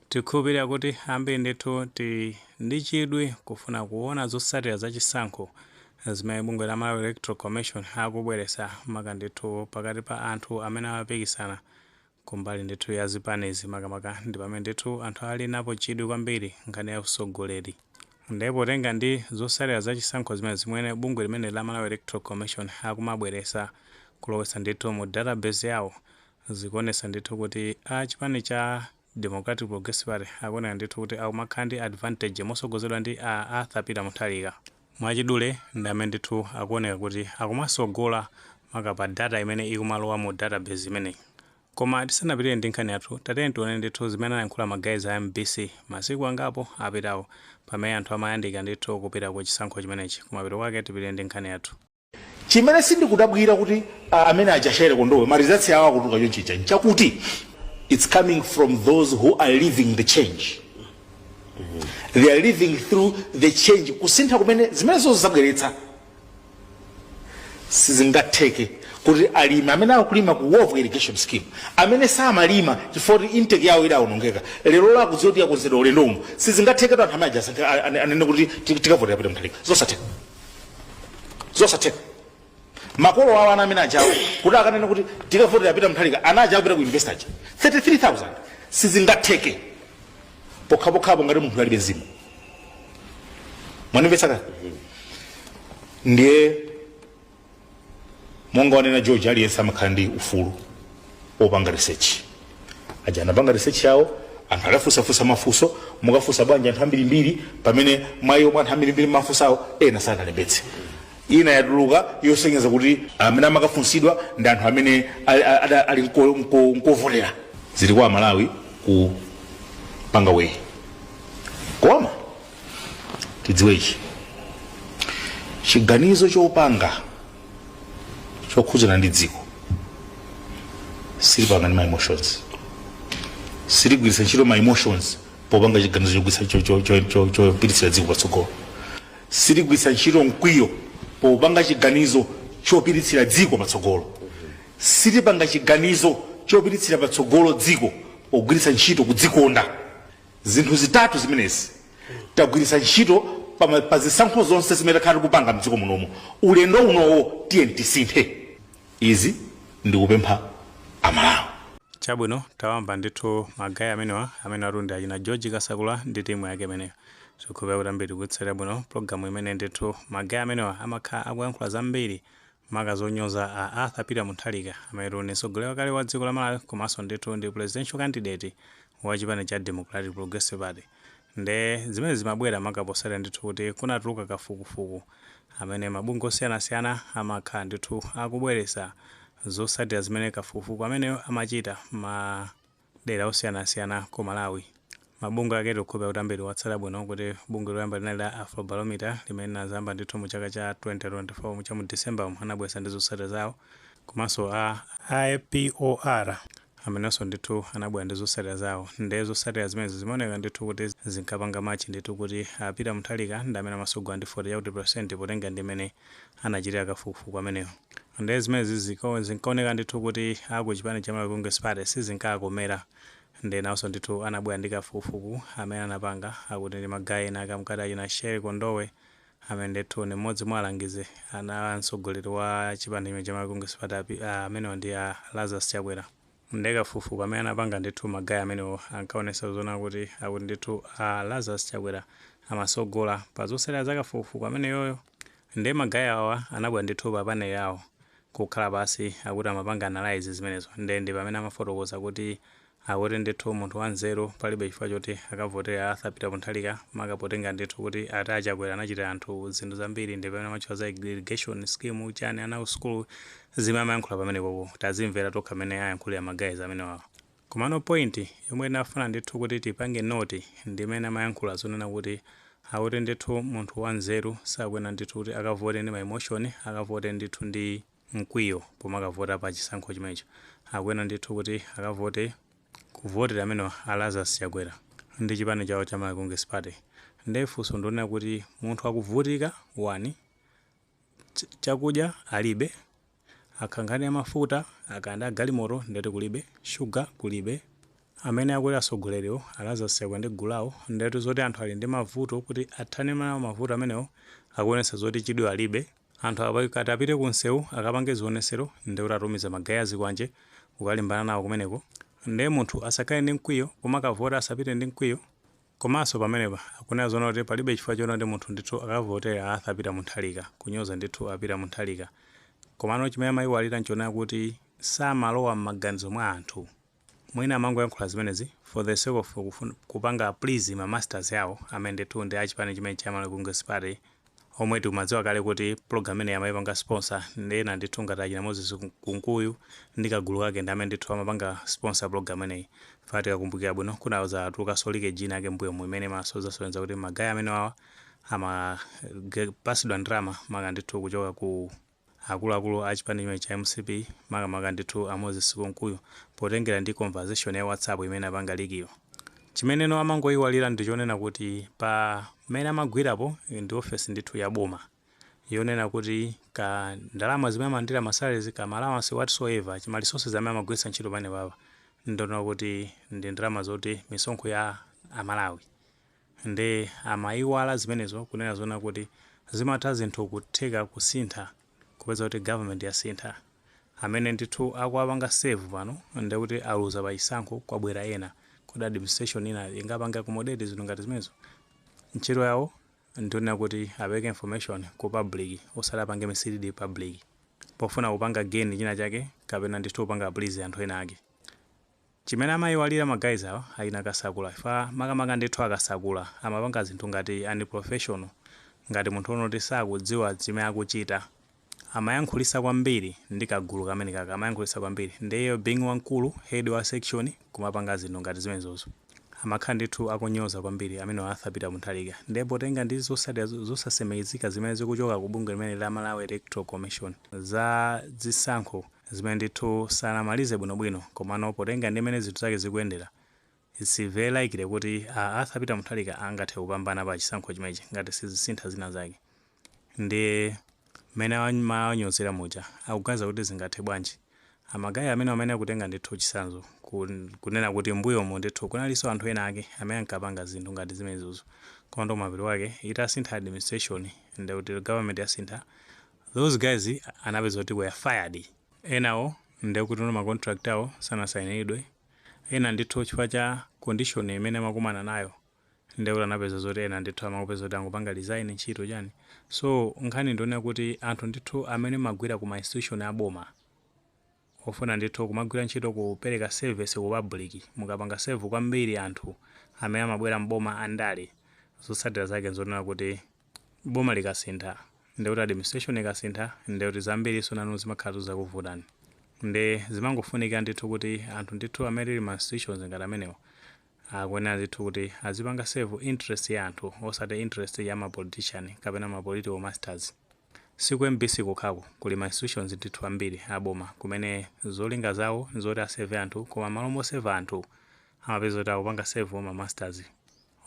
Tikhulupirira kuti ambiri ndithu tili ndi chidwi kufuna kuona zotsatira za chisankho zimene bungwe la Malawi Electoral Commission akubweretsa, maka ndithu pakati pa anthu amene amapikisana kumbali ndithu ya zipanizi, makamaka ndi pamene ndithu anthu ali napo chidwi kwambiri nkhani ya usogoleri. Ndipo potenga ndi zotsatira za chisankho zimene zimene bungwe limene la Malawi Electoral Commission akumabweretsa kulowetsa ndithu mu database yawo, zikuonetsa ndithu kuti a chipani cha Democratic Progressive Party akuoneka ndithu kuti akumakhala ndi advantage mosogozedwa ndi a Arthur Peter Mutharika. Mwachidule, ndi amene ndithu akuoneka kuti akumasogola maka pa data imene ikumalowa mu database imeneyi. Koma tisanapitire ndi nkhani yathu, tatiyeni tione ndithu zimene anayankhula ma guys a MBC masiku angapo apitawo, pamene anthu amayandika ndithu kupita ku chisankho chimenechi. Kumapeto kwake tipitire ndi nkhani yathu. Chimene sindikudabwira kuti amene aja Shire Kondowe ma results awo akutuluka chonchija nchakuti it's coming from those who are living the change. They are living through the change, kusintha kumene zimene zabweretsa. Sizingatheke kuti alimi amene akulima ku Wovo Irrigation Scheme, amene samalima chifukwa kuti intake yawo idawonongeka, lero lakudziwa kuti yakonzedwa ulendo uno, sizingatheke kuti anthu amene aja anene kuti tikavotera Peter Mutharika. Zosatheka, zosatheka. Makolo awo ana amene ajawo kuti akanene kuti tikavotera Peter Mutharika, ana aja akupita ku university aja 33,000, sizingatheke pokhapokhapo ngati munthu alibe mzimu. Mwanimvetsa kale? Ndiye monga wanena George, aliyense amakhala ndi ufulu opanga research. Aja anapanga research yawo, anthu adafunsafunsa mafunso. Mukafunsa bwanji anthu ambirimbiri pamene mwayi omwe anthu ambirimbiri mafunsawo ena sanalembetse? Ina yatuluka yosonyeza kuti amene amakafunsidwa ndi anthu amene ali nkovotera. Zili kwa Amalawi kupanga weigh. Koma tidziwe ichi: chiganizo chopanga chokhudzana ndi dziko silipanga ndi ma emotions, siligwiritsa ntchito ma emotions popanga chiganizo chogwiritsa chopititsira dziko patsogolo. Siligwiritsa ntchito mkwiyo popanga chiganizo chopititsira dziko patsogolo. Silipanga chiganizo chopititsira patsogolo dziko pogwiritsa ntchito kudzikonda. Zinthu zitatu zimenezi tagwiritsa ntchito pa zisankho zonse zimene takhala tikupanga mdziko munomo. Ulendo unowo tiye tisinthe. Izi ndikupempha Amalawi. Chabwino, tawamva ndithu ma guy amenewa, amene atu ndi achina George Kasakula ndi timu yake imeneyo. Tikukhulupirira kuti ambiri tikutsatira bwino pologalamu imene ndithu ma guy amenewa amakhala akuyankhula zambiri, maka zonyoza a Arthur Peter Mutharika, amene ndi mtsogoleri wakale wa dziko la Malawi komanso ndithu ndi presidential candidate wa chipani cha Democratic Progressive Party. Nde zimene zimabwera maka posatira ndithu kuti kunatuluka kafukufuku amene mabungwe osiyanasiyana amakhala ndithu akubweretsa zotsatira zimene kafukufuku ameneyo amachita madera osiyanasiyana ku Malawi. Mabungwe ake tikukhulupirira kuti ambiri watsata bwino kuti bungwe loyamba linali la Afrobarometer, limene linazamba ndithu mu chaka cha 2024 cha mu December umu, anabweretsa ndi zotsatira zawo, komanso a IPOR amenenso ndithu anabwera ndi zotsatira zawo. Nde zotsatira zimenezi zimaoneka ndithu kuti zinkapanga match ndithu kuti a Peter Mutharika ndi amene amasogola ndi 40 chakuti percent, potenga ndi imene anachitira kafukufuku amenewo. Nde zimenezi zinkaoneka ndithu kuti aku chipani cha Malawi Congress Party sizinkakomera. Nde nawonso ndithu anabwera ndi kafukufuku amene anapanga, akuti ndi ma guy ena akamkati achina Sherry Kondowe, amene ndithu ndi mmodzi mwa alangizi ana mtsogoleri wa chipani chimene cha Malawi Congress Party, amenewa ndi a Lazarus Chakwera. Nde kafukufuku amene anapanga ndithu ma guy amenewo ankaonesa zona kuti akuti ndithu a Lazarus Chakwera amasogola pa zotsatira za kafukufuku ameneyoyo. Nde ma guy awa anabwera ndithu pa panel yawo kukhala pasi, akuti amapanga analyze zimenezo. Nde ndi pamene amafotokoza kuti akuti ndithu munthu wanzeru palibe chifukwa choti akavotere Arthur Peter Mutharika, maka potenga ndithu kuti ati a Chakwera anachitira anthu zinthu zambiri. Ndi pamene amatchula za irrigation scheme, chani, ana ku sukulu, zimene amayankhula pamenepopo. Tazimvera tokha amene ayankhulira ma guys amenewawa. Komano point yomwe tinafuna ndithu kuti tipange note ndi imene amayankhula zonena kuti akuti ndithu munthu wanzeru sakuyenera ndithu kuti akavote ndi ma emotion, akavote ndithu ndi mkwiyo pomakavota pa chisankho chimenecho. Akuyenera ndithu kuti akavote kuvotera amenewa a Lazarus Chakwera ndi chipani chawo cha Malawi Congress Party. Nde funso ndionena kuti munthu akuvutika, one, chakudya alibe, akha nkhani ya mafuta akanda agalimoto ndeti kulibe, shuga kulibe, Amene akuti asogoleriwo Alazarus Chakwera ndi gulu lawo, ndetu zoti anthu ali ndi mavuto kuti athane nawo mavuto amenewo, akuonetsa zoti chidwi alibe. Anthu akati apite ku msewu akapange zionesero, ndekuti atumiza ma guy azikwanje kukalimbana nawo kumeneko. Ndiye munthu asakhale ndi mkwiyo kumakavota, asapite ndi mkwiyo. Komanso pamenepa akunena zoona kuti palibe chifukwa choona kuti munthu ndithu akavotera Arthur Peter Mutharika, kunyoza ndithu a Peter Mutharika. Komano chimene amayiwalira nchonena kuti samalowa m'maganizo mwa anthu. Mwina amangoyankhula zimenezi for the sake of kupanga please ma masters yawo amene ndithu ndi achipani chimene cha Malawi Congress Party, omwe tikumadziwa kale kuti program imeneyi amayipanga sponsor ndi ena ndithu ngati achina Moses Kunkuyu ndi kagulu kake, ndi amene ndithu amapanga sponsor program imeneyi. Fa tikakumbukira bwino, kunawuza atulukanso leakage ina yake mbuyomu imene masozasonyeza kuti ma guy amene wawa amapasidwa ndalama maka ndithu kuchoka ku akuluakulu a chipani chimene cha MCP, makamaka ndithu a Moses Kunkuyu, potengera ndi conversation ya WhatsApp imene apanga leak yo. Chimeneno amangoyiwalira ndi chonena kuti pa mmene amagwirapo ndi ofesi ndithu ya boma, yonena kuti ka ndalama zimene amalandira, ma salaries, ka allowance, whatsoever, chima resources amene amagwiritsa ntchito pamene papa, ndonena kuti ndi ndalama zoti misonkho ya Amalawi. Ndi amayiwala zimenezo, kunena zona kuti zimatha zinthu kutheka kusintha, kupeza kuti government yasintha, amene ndithu akuwapanga serve pano ndikuti aluza pa chisankho, kwabwera ena. Kodi administration ina ingapanga accommodate zinthu ngati zimenezo? Ntchito yawo ndionena kuti apereke information ku public, osati apange mislead public pofuna kupanga gain china chake kapena ndithu kupanga please anthu ena ake. Chimene amayiwalira ma guys awa ayina Kasakula, fa makamaka ndithu akasakula amapanga zinthu ngati unprofessional, ngati munthu unoti sakudziwa zimene akuchita. Amayankhulisa kwambiri ndi kagulu kamene kaka, amayankhulisa kwambiri. Ndiye being wamkulu, head wa section, kumapanga zinthu ngati zimenezozo, amakhala ndithu akunyoza kwambiri amene Arthur Peter Mutharika. Ndiye potenga ndi zotsatira zosasemezeka zimene zikuchoka ku bungwe limene la Malawi Electoral Commission za zisankho zimene ndithu sanamalize bwinobwino, komano potenga ndi mmene zinthu zake zikuyendera, it's very likely kuti Arthur Peter Mutharika angathe kupambana pa chisankho chimenechi ngati sizisintha zina zake. Ndiye mmene amanyozera muja, akuganiza kuti zingathe bwanji? Ama guy amene akutenga ndithu chitsanzo kunena kuti mbuyomu ndithu kunalinso anthu ena ake amene ankapanga zinthu ngati zimenezozo, koma ndo mapeto ake itasintha administration, ndikuti government yasintha, those guys anapeza kuti were fired. Enawo ndikuti no, ma contract awo sanasayinidwe. Ena ndithu chifukwa cha condition imene amakumana nayo, ndekuti anapeza zoti ena ndithu amakupeza kuti angopanga resign ntchito chani. So nkhani ndiona kuti anthu ndithu amene magwira ku ma institution aboma, ofuna ndithu kumagwira ntchito kupereka service ku public, mukapanga serve kwambiri anthu amene amabwera mboma andale, zotsatira zake nzonena kuti boma likasintha, ndekuti administration ikasintha, ndekuti zambiri nanu zimakhala zakuvutani. Nde zimangofunika ndithu kuti anthu ndithu amene tili ma institutions ngati amenewo akuyenera ndithu kuti azipanga serve interest ya anthu, osati interest ya ma politician kapena ma political masters. Siku MBC kokhako, kuli ma institutions ndithu ambiri aboma kumene zolinga zawo nzoti a serve anthu, koma malo mo serve anthu amapeza kuti akupanga serve ma masters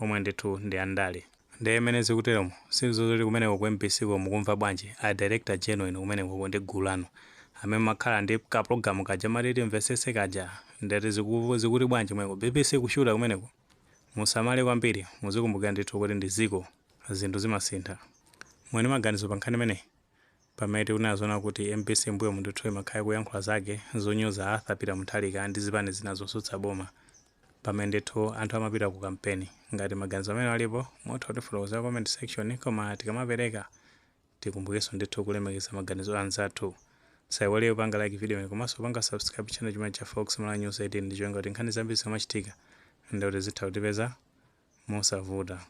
omwe ndithu ndi andale. Ndi imene zikuteremo, sizoti kumeneko ku MBC ko mukumva bwanji a director general inu kumeneko ndi gulu lanu amene makhala ndi ka program kaja matiti mvesese kaja, ndati zikuti bwanji kumeneko? BBC kushuta kumeneko. Musamale kwambiri, muzikumbukira ndithu kuti ndi ziko, zinthu zimasintha. Mwene maganizo pa nkhani imeneyi, pamene tikunena zona kuti MBC mbuyo ndithu imakhala kuyankhula zake zonyoza Arthur Peter Mutharika ndi zipani zina zotsutsa boma pamene ndithu anthu amapita ku kampeni. Ngati maganizo amene alipo, mutha kutifotokozera comment section, koma tikamapereka tikumbukenso ndithu kulemekeza maganizo anzathu. Saiwale kupanga like video iyi komanso kupanga subscribe channel chimene cha Fox Malawi News 18, ndi cholinga kuti nkhani zambiri zikamachitika ndikuti zitha kutipeza mosavuta.